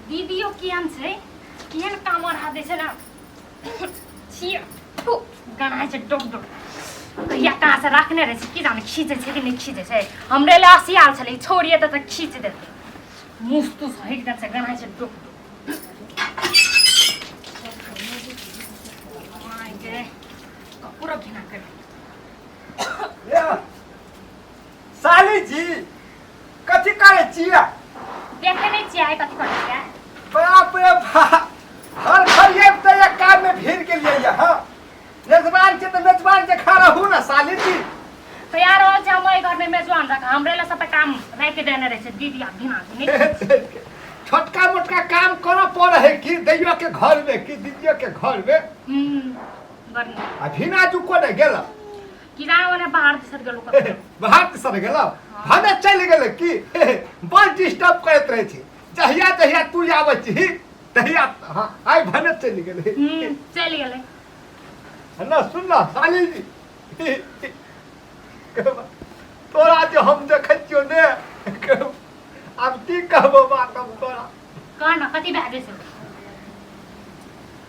दीदियो केहन छै, केहन कामर हाथ दै छै ने। छियै थु, गनाइ छै डोक डोक। कहिया कहाँ से राखने रहै छै की जाने, खींचै छै कि नहि खींचै छै। हमरे लए हँसी आयल छलै, छोड़िए तऽ खींच देतै। मुस तुस हटि जाइ छै, गनाइ छै डोक डोक। पूरा घिना कर। साली जी, कथी करै छियै? देखे नहीं छियै आइ कथी करै छियै? बाप रे बाप, हर खरिए तऽ एक काम में भीड़ गेलियै ये। हाँ, मेजबान के तऽ मेजबान के खा रहू ना साली जी। तैयार हो छै, हम एहि घर में मेजबान रख, हमरे ला सब काम राखि के देने रहै छै दीदी। आ घिना नहीं। छोटका मोटका काम करऽ पड़े है कि दैयो के घर में कि दीदियो के घर में। गर्मी। आ भिना जू कोने गेल? की जाने, ओने बाहर दिसत गेलो कतौ। बाहर दिसन गेल, भने चलि गेल की। बड़ डिस्टर्ब करैत रहै छी, जहिया जहिया तू आबै छी तहिया। हाँ, आइ भने चलि गेलै। चलि गेलै। ना, सुन ना साली जी, तोरा जे हम देखै छियौ ने, आब की कहबो बात हम तोरा। कह न, कथी भए गेल छै?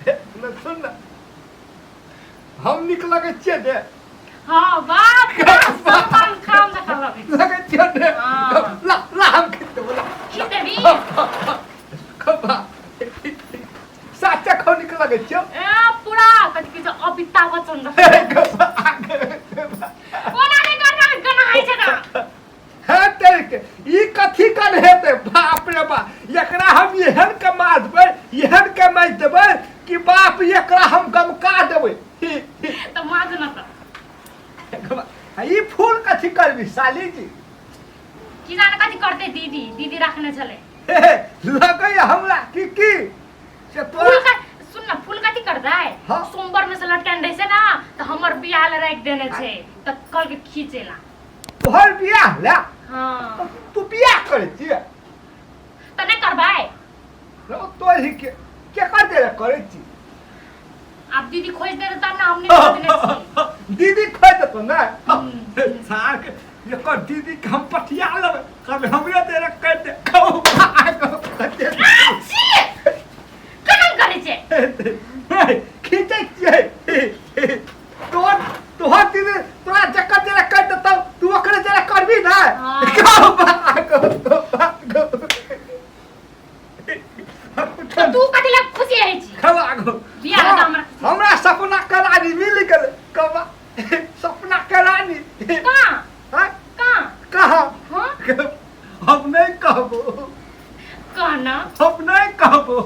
ने सुन ना, हम नीक लगै छियै ने? हाँ, बाप रे, सलमान खान जकाँ लगै छै। लगै छियै ने? हाँ। ला ला, हम खींच देबो, ला। खींच देबी? खबा साचे खौ नीक लगै छियौ? ए, पूरा कथी कहै छै, अमिताभ बच्चन जकाँ। ओना नहि करना, गनाइ छै ने। हे तेरे, ई कथी कर हेतै? बाप रे बाप, एकरा हम एहन कमा देबै, एहन कमाइ देबै कि बाप, एकरा हम गमका देबै। तऽ माज न तऽ। आ ई फूल कथी करबी साली जी? की जाने कथी करतै दीदी, दीदी राखने छलै। हे, लगैया हमरा की की से फूल तोरा का सुन न, फूल कथी करतै? हाँ। सोमवार में से लटकान रहै छै ना, तऽ हमर बियाह लए राखि देने छै, तऽ कल के खींचेला। तोहर बियाह ले? हाँ। तू बियाह करै छियै? तऽ नहि करबै? रौ तोही के केकर देले करै छी? आब दीदी खोजि देतै तब ने, हम नहि खोजने छी। दीदी खोजि देतौ ने? सार के एकर दीदी के हम पटिया लेबै, कभी हमरे देले कर दे। कहू। छी! केना करै छै? खींचै छियै। तोहर तोहर दीदी तोरा जकर जरा कर देतौ, तू ओकरे जरा करबी ने? हाँ। कहू बा, कहू। तऽ तू कथी लए खुशी रहै छी? खबा गो। बियाह हेतौ हमरा खुशी। हमरा सपना के रानी मिल गेलै। कबा सपना के रानी। कहाँ? हाँ? कहाँ? कहाँ? हाँ। हम नहीं कहबो। कह ना। हम नहीं कहबो।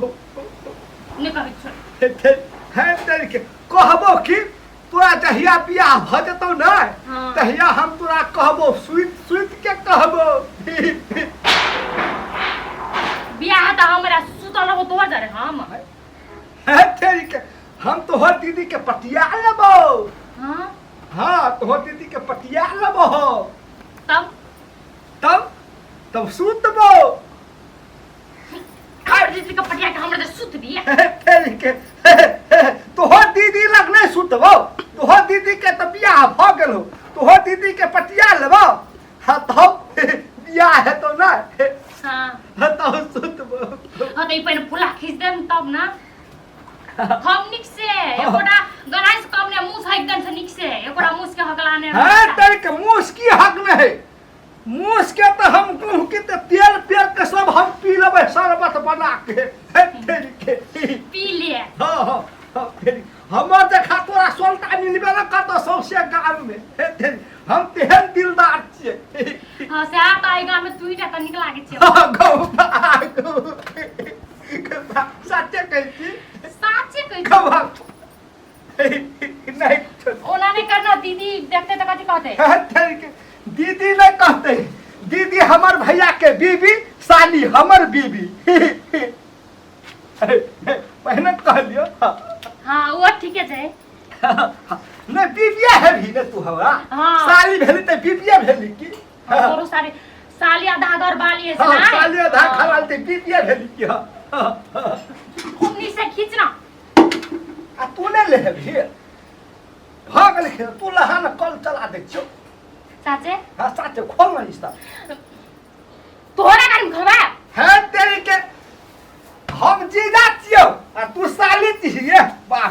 नहि कहै छोड़। है तेरे के कहबो कि तोरा जहिया बियाह भऽ जेतौ ने, हाँ। तहिया हम तोरा कहबो, सुति सुति के कहबो। बियाह तऽ हमरा सुतल रहबो तोहर जरे हम। है तेरी के, हम तोहर दीदी के पटिया लेबो। हाँ। हाँ, तोहर दीदी के पटिया लेबो। तब? तब तब सुतबो। हमर दीदी के पटिया के हमरा सुतबी? तेरी के, तोहर दीदी लग नहीं सुतबो। तोहर दीदी के तऽ बियाह भऽ गेल हो। तोहर दीदी के पटिया लेबो, हाँ, तब बियाह हेतौ ना। हाँ। हाँ, तब सुतबो। हाँ, तऽ ई पहिने फुला खींच देम तब ना हम निक से। एकोटा गनाइ से कम ने मुँह हक देन से निक से, एकोटा मुँह के हकला ने। हाँ तेरी के, मूस की हक नहीं? मूस के तऽ हम गुह के तऽ तेल पेर के सब हम पी लेबै शरबत बना के। हे तेरी के। पी लिए। हाँ हाँ हाँ, तेरी हमर देखा तोरा सोलटा मिलबे न करतौ सौंसे गाम में। हे तेरी, हम तेहन दिलदार छियै। हाँ, से आ तऽ एहि गाम में तू ही टा तऽ नीक लागै छै। हाँ, गौ गौ, सच्चे कहै छी। साचे कहै छी। गौ नहीं कुछो। ओना नहि करना, दीदी देखते तऽ कथी कहते? हे तेरी के, दीदी नहीं कहते। दीदी हमर भैया के बीबी, साली हमर बीबी, पहिने कहलियो। हाँ, वो ठीके छै। नहीं, बीबिया है भी ने तू हमरा। हाँ। साली भेली तऽ बीबिया भेली की। तोरो सारी साली आधा घर बाली है। हाँ, साली आधा खराल ते बीबिया भेली की। हाँ हाँ। खूब नीक से खींचना। आ तू नहीं ले भी भऽ गेल खेल। तू लहा ने, कल चला दै छियौ। साचे? हाँ, साचे। खोल ना इसका। तोहरा गाड़ी में खोलबा? है तेरी के,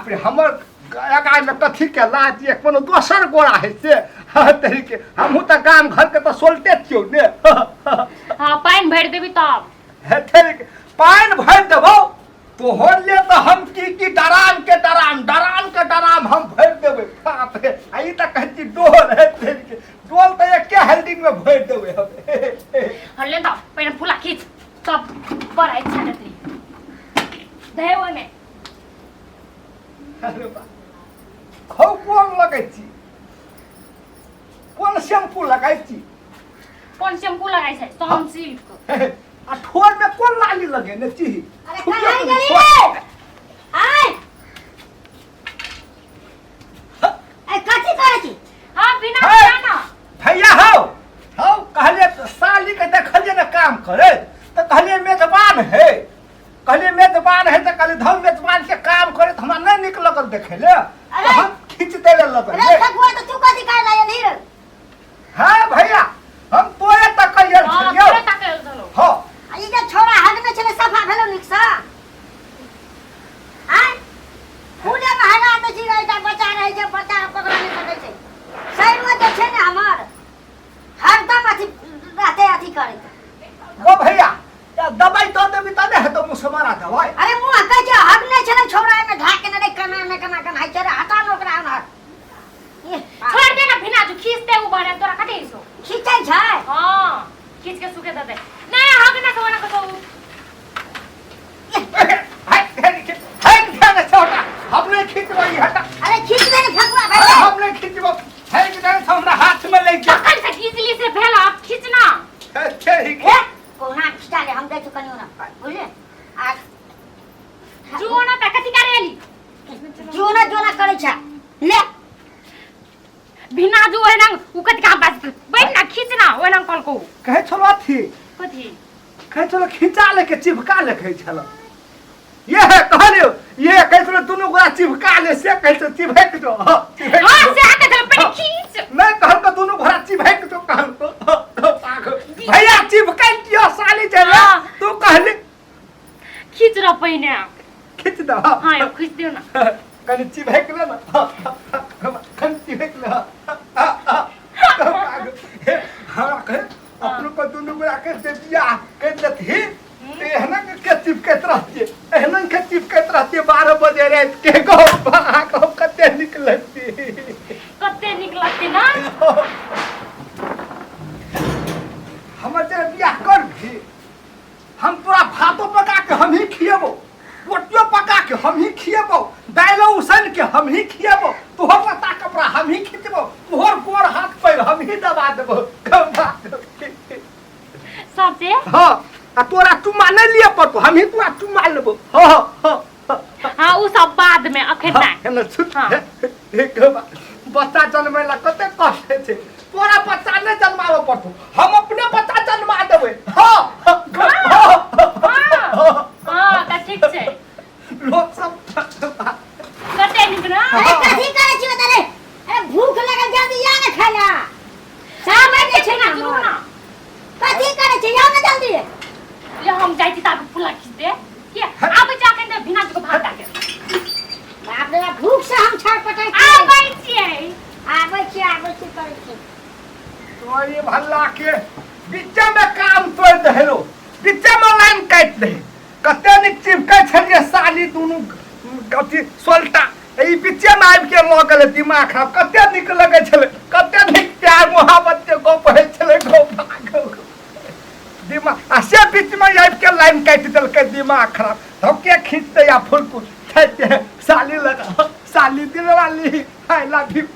बाप रे, हमर गाय में कथी के लाज ये, कोनो दोसर गोरा है से। हाँ, तरीके हमहूँ तऽ गाम घर के तऽ सोलते छियौ ने। हाँ, पानि भरि देबी तब। हे तरीके पानि भरि देबौ तोहर ले तऽ हम की की डराम के डराम, डराम के डराम हम भरि देबै। बाप रे, आ ई तऽ कहै छी डोल है तरीके, डोल तऽ एके हेल्डिंग में भरि देबै हम। हाँ, ले तऽ पहिने फूला खींच तब बड़ा इच्छा देती दे ओहिमे। अरे बा, खौ कोन लगै छी, कोन शैम्पू लगै छी? कोन शैम्पू लगाइ छै? सन सिल्क। आ ठोर में कोन लाली लगेने छी? अरे कहाँ गेली रे? आय ए, कथी करै छी? हाँ, बिना हे! जाना। भैया हौ हौ, कहलिए साली के देखलिए ने काम करे तऽ कहलिए मेजबान है, कहलिए मेजबान है, तऽ कहलिए धौ मेजबान के काम करे तऽ हमरा नहि नीक लगल देखे ले, तऽ हम खींच देले लगल। अरे ठकुआ, तऽ तू कथी करे ला एलही रे? हाँ भैया, हम तोरे तक आयल हाँ, छलियौ। तोरे तक आयल छलौ। हाँ। आ ई जे छोरा हगने छलै, सफा भेलौ नीकसँ? आँय, खुदे में हगा दै छी। एकटा बच्चा रहै छै, बच्चा के पकड़ नहि सकै छै। शरीरमे जे छै ने हमर हरदम अथी रहतै, अथी करैत। ओ भैया, या दवाई दऽ देबी तबे हेतौ मुसमारा दवाई। अरे मुँह कहै छै, हगने छलै छोरा, एहिमे ढाक ने रे, कना ने कना कना होइ छै रे। हटा ने ओकरा ओनहर। छोड़ दे ना भिना, जो खींच दे उ बारे तोरा कथी सो खींचै छै। हां, खींच के सुखे दे दे। नहीं हग ना तो ना कसो। हम नहीं खींचबो ई, हटा। अरे खींच दे ने ठकुआ। अरे भाई, हम नहीं खींचबो, फेंक दे हमरा हाथ में ले के। तखन से खींच ली से भेल, अब खींचना। ठीक। ए, कोना खिचा ले, हम जाइ छी कनि ओना, बुझले? आ जो ना त कथी करेली? जोना जोना करै छै ले। भिना जो ओहिना उ कथी का बात, बैठ ना, खींच ना, ओहिना कल को। कहै छलो अथी। कथी? कहै छलो खिंचा ले के, चिपका ले कहै छलो। ये है कहलियो, ये कहै छलो दुनू गोरा चिपका ले, से कहै छलो चिपक जो। हाँ, चिपक हां जो। से आके चल, पहले खींच। मैं कहल को दुनू घोड़ा चिपक जो कहल को। भैया चिपका दियो साली जे रे। हाँ। तू कहली खींच रह पहिने। खींच दे। हां, यो खींच दियो ना। कनि चिपक ले ना, कनि चिपक ले। हमरा कहे अपनो को दुनू गोरा के जे बियाह कर देतही एहना के चिपकैत रहतियै, एहना के चिपकैत रहतियै 12 बजे राति के। गो अहाँके कते नीक लगती। कते नीक लगते ना। हमर जे बियाह कर भी, हम तोरा भातो पका के हम ही खिएबो, रोटियो पका के हम ही खिएबो, दाइलो उसन के हम ही खिएबो, तोहर लत्ता कपड़ा हम ही खिंचबो, तोहर गोर हाथ पैर हम ही दबा देबो। सबसे। हाँ, आ तोरा चुम्मा नहीं लिए पड़तो, हम ही तोरा चुम्मा लेबो। हाँ हाँ। हाँ, उ सब बाद में, अखन हाँ, नहीं। हेलो, सुन। हाँ। एक बच्चा जन्मै ला कते कष्ट होइ छै। तोरा बच्चा नहि जन्माबऽ पड़तौ, हम अपने बच्चा जन्मा देबै। हाँ हाँ हाँ, तऽ ठीक छै। लोक सब कते नीक ना। अरे कथी करै छी बता रे? अरे भूख लगल, जल्दी आ ने खाय ला। आबै छै ना, रुक ना। कथी करै छी? आउ ने जल्दी। ले, हम जाइ छी ताबे फुला खींच दे के आबै छै। अखन तऽ भिना के भात दे। बाप रे बाप, भूख से हम छटपटाइ छी। आबै छियै। आबै छी, आबै छी करै छी। तो ये भल्ला के बीचे में काम तोड़ दहेलो, बीचे में लाइन काटि दे। कते नीक चिपकै छलियै साली दुनू अथी सोलटा, ई बीचे में आबि के लऽ गेलै दिमाग खराब। कते नीक लगै छलै, कते नीक प्यार मोहब्बत के गप होइ छलै। गप दिमाग आ से बीच में आबि के लाइन काटि देलकै, दिमाग खराब। हम के खींचते या फुलकुल साली लगा, साली दिलवाली, I love you.